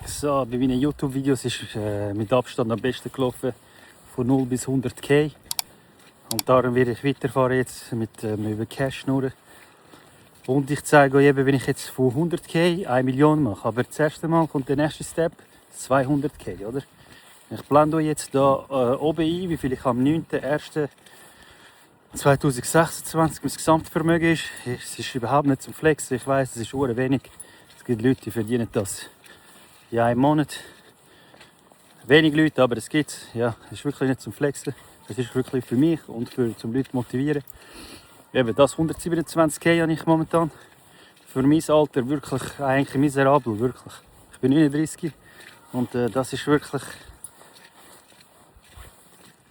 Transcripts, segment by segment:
So, bei meinen YouTube-Videos ist mit Abstand am besten gelaufen von 0 bis 100k. Und darum werde ich weiterfahren jetzt mit über Cash schnurren. Und ich zeige euch eben, wenn ich jetzt von 100k 1 Million mache. Aber das erste Mal kommt der nächste Step, 200k, oder? Ich blende euch jetzt hier oben ein, wie viel ich am 9.1.2026 mein Gesamtvermögen ist. Es ist überhaupt nicht zum Flexen, ich weiss, es ist sehr wenig. Es gibt Leute, die verdienen das in einem Monat. Wenig Leute, aber es gibt es. Ja, es ist wirklich nicht zum Flexen. Es ist wirklich für mich und zum Leute motivieren. Eben das 127k habe ich momentan. Für mein Alter wirklich eigentlich miserabel, wirklich. Ich bin 39 und das ist wirklich...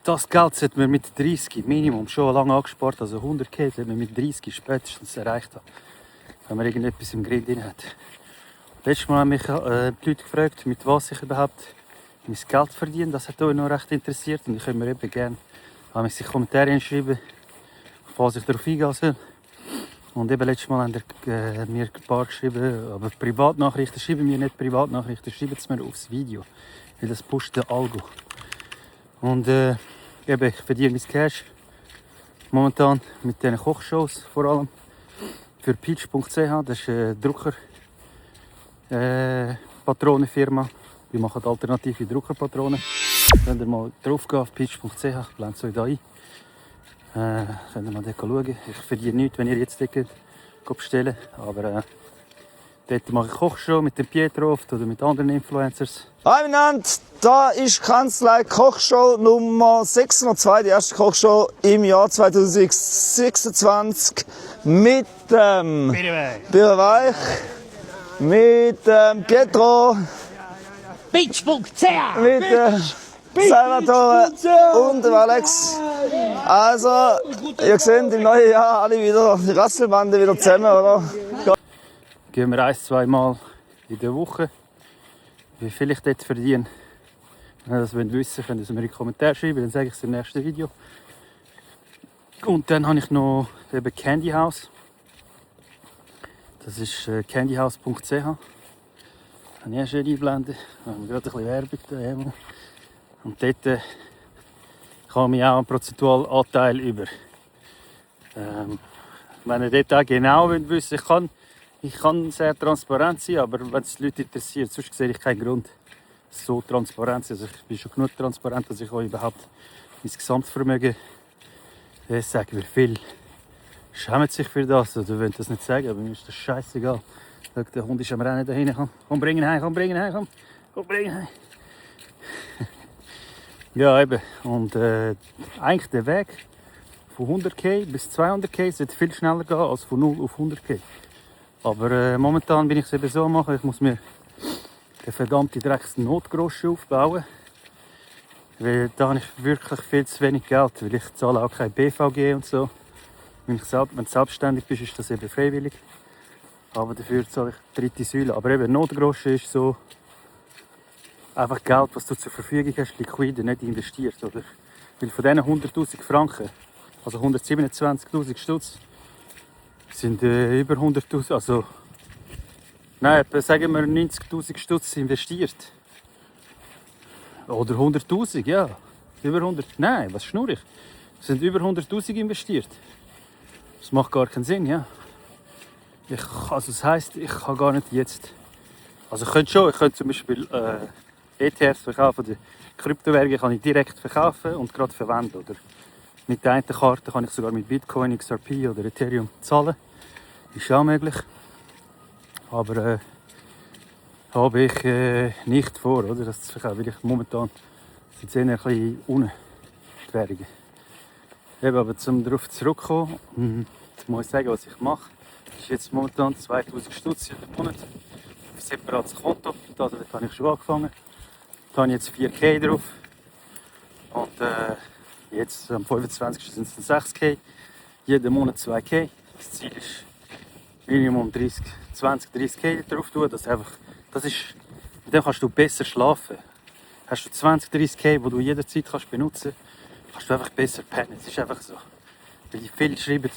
Das Geld sollte man mit 30 Minimum schon lange angespart, also 100k sollte man mit 30 spätestens erreicht haben, wenn man irgendetwas im Grind drin hat. Letztes Mal haben mich die Leute gefragt, mit was ich überhaupt mein Geld verdiene. Das hat euch noch recht interessiert und ich würde mir eben gerne in die Kommentare schreiben, falls ich darauf eingehen soll. Und eben letztes Mal haben mir ein paar geschrieben, aber Privatnachrichten schreiben mir nicht Privatnachrichten, schreiben es mir aufs Video, weil das pusht der Algo. Und eben, ich verdiene mein Cash momentan mit diesen Kochshows vor allem für Peach.ch, das ist eine Druckerpatronenfirma. Die machen alternative Druckerpatronen. Könnt ihr mal drauf gehen auf Peach.ch, ich blende es euch hier ein. Könnt ihr mal dort schauen. Ich verdiene nichts, wenn ihr jetzt dort bestellen. Aber dort mache ich Kochshow mit dem Pietro oder mit anderen Influencers. Hi miteinander, da ist Kanzlei Kochshow Nummer 602, die erste Kochshow im Jahr 2026 mit dem Birweich, mit dem Pietro, Beach.ch! mit dem Salvatore und dem Alex. Also, ihr seht im neuen Jahr alle wieder, die Rasselbande wieder zusammen, oder? Gehen wir 1-2 Mal in der Woche. Wie viel ich dort verdiene. Wenn ihr das wissen wollt, könnt ihr es mir in die Kommentare schreiben, dann sage ich es im nächsten Video. Und dann habe ich noch eben Candy House. Das ist candyhouse.ch. Habe ich auch schön einblenden. Da haben wir gerade ein bisschen Werbung da. Und dort komme ich auch einen Prozentualanteil über. Wenn ihr dort auch genau wissen wollt, ich kann sehr transparent sein, aber wenn es die Leute interessiert, sonst sehe ich keinen Grund, so transparent zu sein. Also ich bin schon genug transparent, dass ich euch überhaupt mein Gesamtvermögen sage. Wie viel schämt sich für das? Oder wollt das nicht sagen, aber mir ist das scheißegal. Schau, der Hund ist am Rennen da hinten. Komm, bring ihn heim, komm, bring ihn heim, komm, bring ihn heim. Ja, eben. Und eigentlich der Weg von 100k bis 200k sollte viel schneller gehen als von 0 auf 100k. Aber momentan bin ich es eben so machen, ich muss mir den verdammten Drecks-Notgroschen aufbauen. Weil da habe ich wirklich viel zu wenig Geld, weil ich zahle auch kein BVG und so. Wenn du selbstständig bist, ist das eben freiwillig. Aber dafür zahle ich die dritte Säule. Aber eben Notgroschen ist so einfach Geld, was du zur Verfügung hast, liquide, nicht investiert. Oder? Weil von diesen 100'000 Franken, also 127'000 Stutz, sind über 100'000, also nein, sagen wir 90'000 Stutz investiert. Oder 100'000, ja. Über 100, nein, was schnurr ich? Es sind über 100'000 investiert. Das macht gar keinen Sinn, ja. Also das heisst, ich kann gar nicht jetzt, also ich könnte zum Beispiel ETFs verkaufen, die Kryptowährungen kann ich direkt verkaufen und gerade verwenden. Oder mit der einen Karte kann ich sogar mit Bitcoin, XRP oder Ethereum zahlen. Ist auch möglich. Aber habe ich nicht vor, oder, das zu verkaufen, weil ich momentan sind eher ein bisschen unten, die Währungen. Eben, aber um darauf zurückzukommen, muss ich sagen, was ich mache. Das ist jetzt momentan 2000 Stutz jeden Monat auf ein separates Konto. Also, dort habe ich schon angefangen. Da habe ich jetzt 4k drauf. Und jetzt am 25. sind es 6k. Jeden Monat 2k. Das Ziel ist Minimum 20-30k drauf tun. Mit dem kannst du besser schlafen. Hast du 20-30k, die du jederzeit benutzen kannst, kannst du einfach besser pennen. Es ist einfach so. Weil die viele schreiben,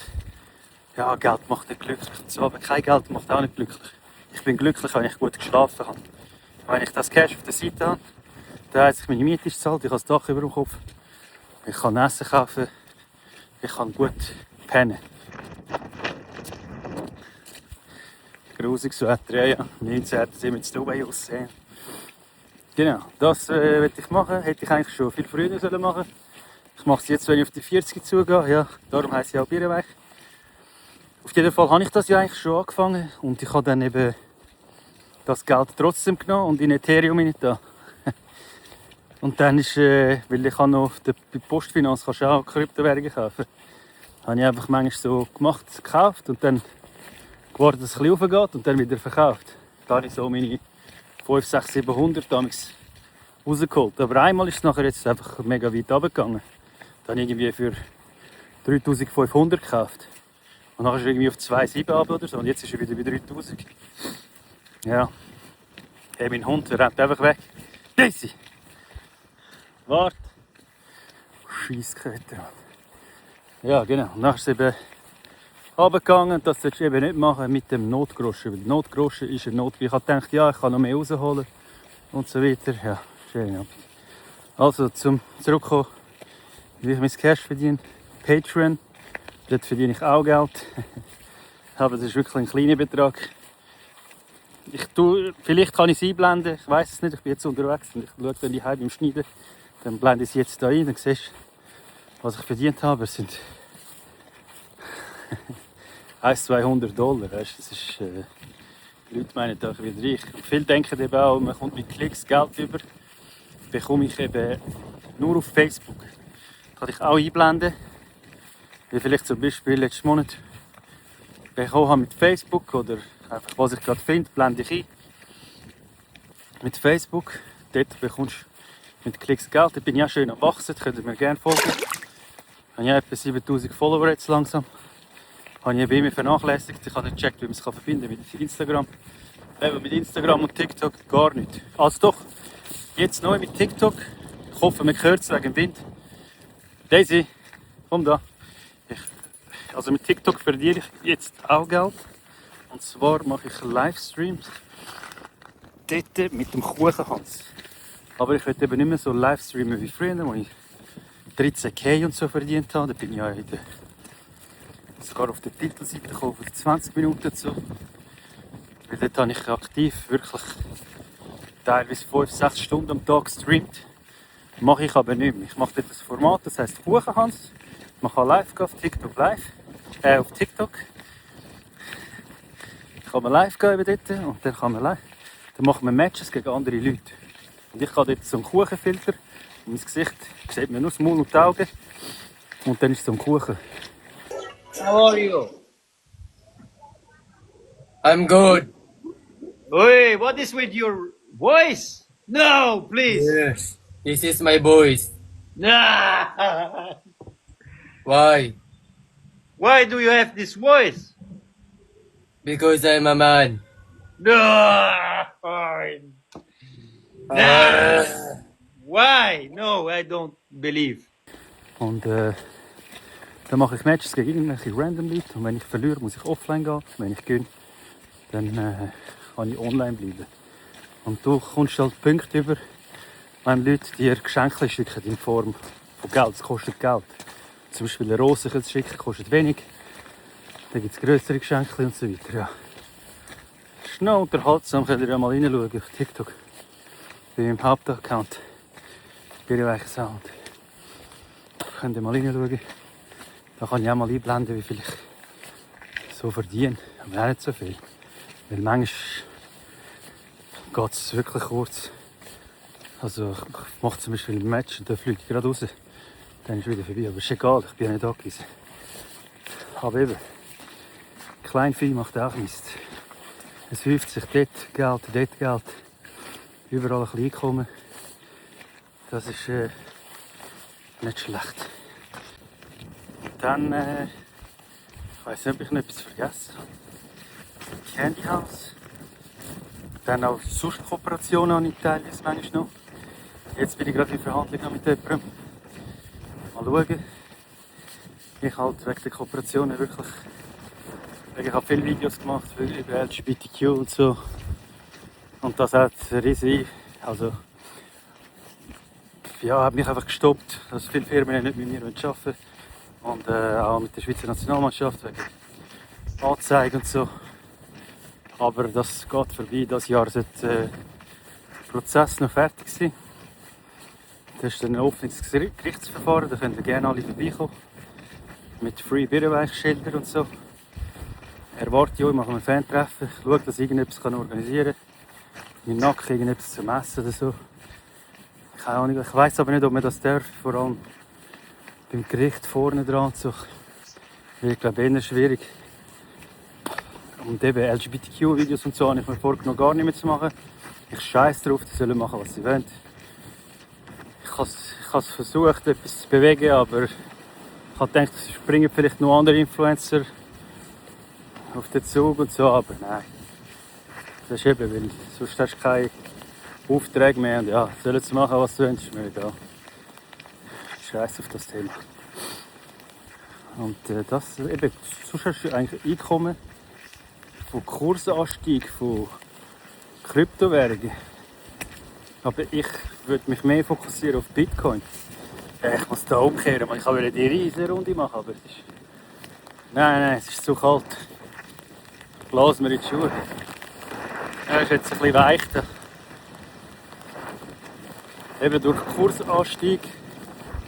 ja, Geld macht nicht glücklich. So, aber kein Geld macht auch nicht glücklich. Ich bin glücklich, wenn ich gut geschlafen habe. Wenn ich das Cash auf der Seite habe, dann heisst es, meine Miete ist zahlt, ich habe das Dach über dem Kopf, ich kann Essen kaufen, ich kann gut pennen. Grusiges Wetter, ja. 19. sind wir in Dubai aussehen. Genau, das will ich machen. Hätte ich eigentlich schon viel früher machen sollen. Ich mache es jetzt, wenn ich auf die 40 zugehe. Ja, darum heisst es ja auch Bierweg. Auf jeden Fall habe ich das ja eigentlich schon angefangen. Und ich habe dann eben das Geld trotzdem genommen und in Ethereum rein da. Und dann ist, weil ich habe noch auf der Postfinanz kannst du auch Kryptowährungen kaufen. Habe ich einfach manchmal so gemacht, gekauft und dann gewartet, dass es ein bisschen raufgeht und dann wieder verkauft. Da habe ich so meine 5, 6, 700 damals rausgeholt. Aber einmal ist es nachher jetzt einfach mega weit runtergegangen. Dann irgendwie für 3500 gekauft. Und dann ist er irgendwie auf 2,7 runter oder so und jetzt ist er wieder bei 3000. Ja. Hey, mein Hund der rennt einfach weg. Daisy! Warte! Scheissköter. Ja, genau. Und dann ist es eben runtergegangen. Das solltest du eben nicht machen mit dem Notgroschen. Weil Notgroschen ist ein Not. Ich habe gedacht, ja, ich kann noch mehr rausholen. Und so weiter. Ja, schön. Also, zum Zurückkommen, wie ich mein Cash verdiene. Patreon. Dort verdiene ich auch Geld. Aber das ist wirklich ein kleiner Betrag. Vielleicht kann ich es einblenden. Ich weiß es nicht. Ich bin jetzt unterwegs. Und ich schaue dann die beim Schneiden. Dann blende ich es jetzt hier ein. Dann siehst du, was ich verdient habe. Es sind 200 $. Weißt? Das ist, die Leute meinen, da wieder reich. Und viele denken eben auch, man kommt mit Klicks Geld über. Bekomme ich eben nur auf Facebook. Das kann ich auch einblenden. Wie vielleicht zum Beispiel letzten Monat bekommen habe mit Facebook oder einfach was ich gerade finde, blende ich ein. Mit Facebook. Dort bekommst du mit Klicks Geld. Da bin ich auch schön am Wachsen. Das könnt ihr mir gerne folgen. Ich habe etwa 7000 Follower jetzt langsam. Habe ich bei mir vernachlässigt. Ich habe nicht gecheckt, wie man es verbinden kann mit Instagram. Eben mit Instagram und TikTok gar nicht. Also doch, jetzt neu mit TikTok. Ich hoffe, man hört es wegen dem Wind. Daisy, komm da. Also mit TikTok verdiene ich jetzt auch Geld. Und zwar mache ich Livestreams. Dort mit dem Kuchenhans. Aber ich will eben nicht mehr so Livestreamen wie früher, wo ich 13.000 und so verdient habe. Da bin ich ja sogar auf der Titelseite gekommen, für 20 Minuten so. Weil dort habe ich aktiv wirklich teilweise 5, 6 Stunden am Tag gestreamt. Mache ich aber nicht mehr. Ich mache dort das Format, das heisst Kuchenhans. Man kann live gehen auf TikTok live. Auf TikTok. Kann man live gehen dort und dann kann man live. Dann machen wir Matches gegen andere Leute. Und ich habe dort so einen Kuchenfilter. Und mein Gesicht sieht man nur das Maul und die Augen. Und dann ist so ein Kuchen. How are you? I'm good. Hey, what is with your voice? No, please. Yes. This is my voice. Nah. Why? Why do you have this voice? Because I'm a man. No. Nah. Why? No, I don't believe. Und dann mache ich Matches gegen irgendwelche random Leute. Und wenn ich verliere, muss ich offline gehen. Wenn ich gewinne, dann kann ich online bleiben. Und du kommst halt Punkte über, wenn Leute dir Geschenke schicken in Form von Geld. Es kostet Geld. Zum Beispiel eine Rose schicken kostet wenig. Dann gibt es größere Geschenke und so weiter. Ja. Das ist noch unterhaltsam, könnt ihr ja mal reinschauen auf TikTok. Bei meinem Hauptaccount. Bierweg Sound. Könnt ihr mal reinschauen. Da kann ich auch mal einblenden, wie viel ich so verdiene. Aber auch nicht so viel. Weil manchmal geht es wirklich kurz. Also ich mache zum Beispiel ein Match und dann fliege ich gerade raus. Dann ist es wieder vorbei. Aber ist egal, ich bin ja nicht angewiesen. Aber eben, Kleinvieh macht auch Mist. Es häuft sich dort Geld, dort Geld. Überall ein bisschen Einkommen. Das ist nicht schlecht. Und dann, ich weiss nicht, ob ich noch etwas vergessen habe. Candy House. Dann auch sonst Kooperationen habe ich teilweise manchmal noch. Jetzt bin ich gerade in Verhandlungen mit jemandem. Mal schauen. Ich halt wegen der Kooperationen wirklich. Ich habe viele Videos gemacht über LGBTQ und so. Und das hat riesig, also ja, hat mich einfach gestoppt, dass viele Firmen nicht mit mir arbeiten wollen. Und auch mit der Schweizer Nationalmannschaft wegen Anzeigen und so. Aber das geht vorbei. Dieses Jahr sollte der Prozess noch fertig sein. Das ist dann ein offenes Gerichtsverfahren, da könnt ihr gerne alle vorbeikommen. Mit Free Birrenweichschildern und so. Erwarte euch, machen wir ein Fan-Treffen, schaue, dass ich irgendetwas organisieren kann. Im Nacken irgendetwas zum Essen oder so. Keine Ahnung, ich weiss aber nicht, ob man das darf, vor allem beim Gericht vorne dran. So. Ich glaube, eher schwierig. Und eben LGBTQ-Videos und so habe ich mir vorgenommen, gar nicht mehr zu machen. Ich scheiße drauf, die sollen machen, was sie wollen. Ich habe versucht, etwas zu bewegen, aber ich habe gedacht, es springen vielleicht noch andere Influencer auf den Zug und so, aber nein. Das ist eben, weil sonst hast du keine Aufträge mehr und ja, sollen sie machen, was sie wollen, ist mir egal. Scheiß auf das Thema. Und das eben, sonst hast du eigentlich Einkommen von Kursanstieg, von Kryptowährungen. Aber ich würde mich mehr fokussieren auf Bitcoin. Ich muss da umkehren, ich wollte die riesige Runde machen, aber es ist... Nein, es ist zu kalt. Blasen mir in die Schuhe. Ja, ist jetzt ein bisschen weich. Eben durch Kursanstieg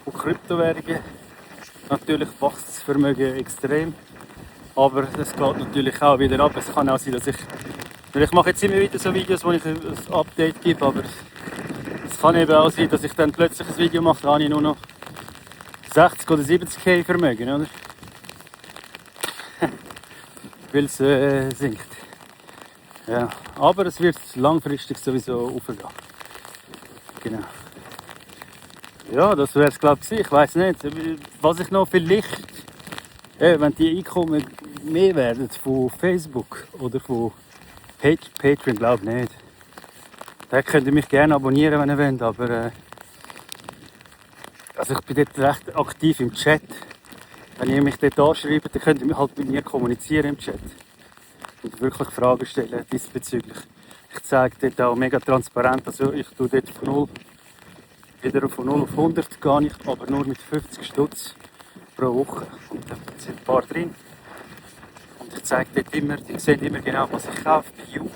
von Kryptowährungen natürlich wächst das Vermögen extrem. Aber es geht natürlich auch wieder ab. Es kann auch sein, dass ich mache jetzt immer wieder so Videos, wo ich ein Update gebe, aber es kann eben auch sein, dass ich dann plötzlich ein Video mache, da habe ich nur noch 60 oder 70k Vermögen, oder? Weil es sinkt. Ja, aber es wird langfristig sowieso aufgehen. Genau. Ja, das wäre es glaube ich. Ich weiß nicht, was ich noch vielleicht, wenn die Einkommen mehr werden von Facebook oder von Patreon, glaube ich nicht. Da könnt ihr mich gerne abonnieren, wenn ihr wollt, aber also ich bin dort recht aktiv im Chat. Wenn ihr mich dort anschreibt, dann könnt ihr halt mit mir kommunizieren im Chat. Und wirklich Fragen stellen diesbezüglich. Ich zeige dort auch mega transparent, also ich tue dort von 0, wieder von 0 auf 100 gehe ich, aber nur mit 50 Stutz pro Woche. Und da sind ein paar drin. Und ich zeige dort immer, ihr seht immer genau, was ich kaufe bei You.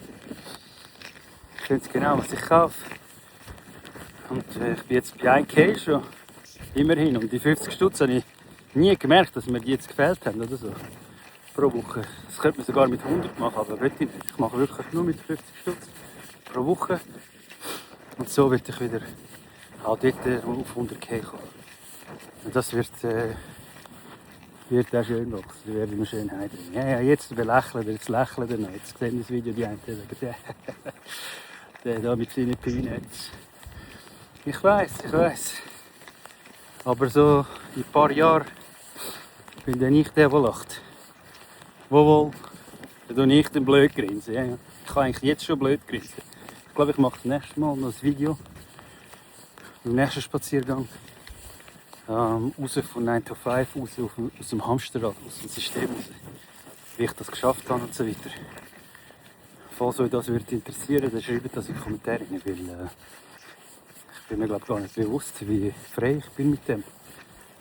Ich sehe genau, was ich kaufe. Und ich bin jetzt bei 1K schon, immerhin. Und die 50 Stutz habe ich nie gemerkt, dass mir die jetzt gefällt haben oder so. Pro Woche. Das könnte man sogar mit 100 machen, aber will ich nicht. Ich mache wirklich nur mit 50 Stutz pro Woche. Und so wird ich wieder auch dort auf 100k kommen. Und das wird auch schön wachsen. Da werden wir schön heimdrehen. Ja, jetzt belächeln wir, jetzt lächeln wir noch. Jetzt sehen das Video die einen sagen, der da mit seinen Peanuts. Ich weiß. Aber so in ein paar Jahren bin dann ich der lacht. Wohl, dann tue ich den blöd grinsen. Ja. Ich kann eigentlich jetzt schon blöd grinsen. Ich glaube, ich mache das nächste Mal noch ein Video. Im nächsten Spaziergang. Raus von 9 to 5, aus dem Hamsterrad, aus dem System raus. Wie ich das geschafft habe und so weiter. Falls euch das würde interessieren, dann schreibt das in die Kommentare rein, weil ich bin mir glaube gar nicht bewusst, wie frei ich bin mit dem.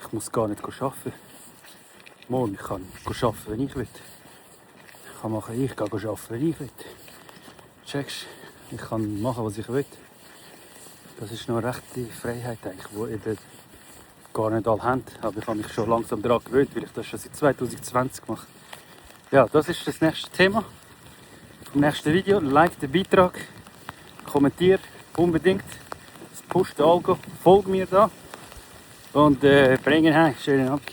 Ich muss gar nicht arbeiten. Morgen kann ich arbeiten, wenn ich will. Ich kann machen, ich gehe arbeiten, wenn ich will. Checkst? Ich kann machen, was ich will. Das ist noch eine rechte Freiheit, die eben gar nicht alle haben. Aber ich habe mich schon langsam daran gewöhnt, weil ich das schon seit 2020 mache. Ja, das ist das nächste Thema. Im nächsten Video like den Beitrag, kommentiere unbedingt. Das pusht den Algo, folge mir da und bring ihn heim. Schönen Abend.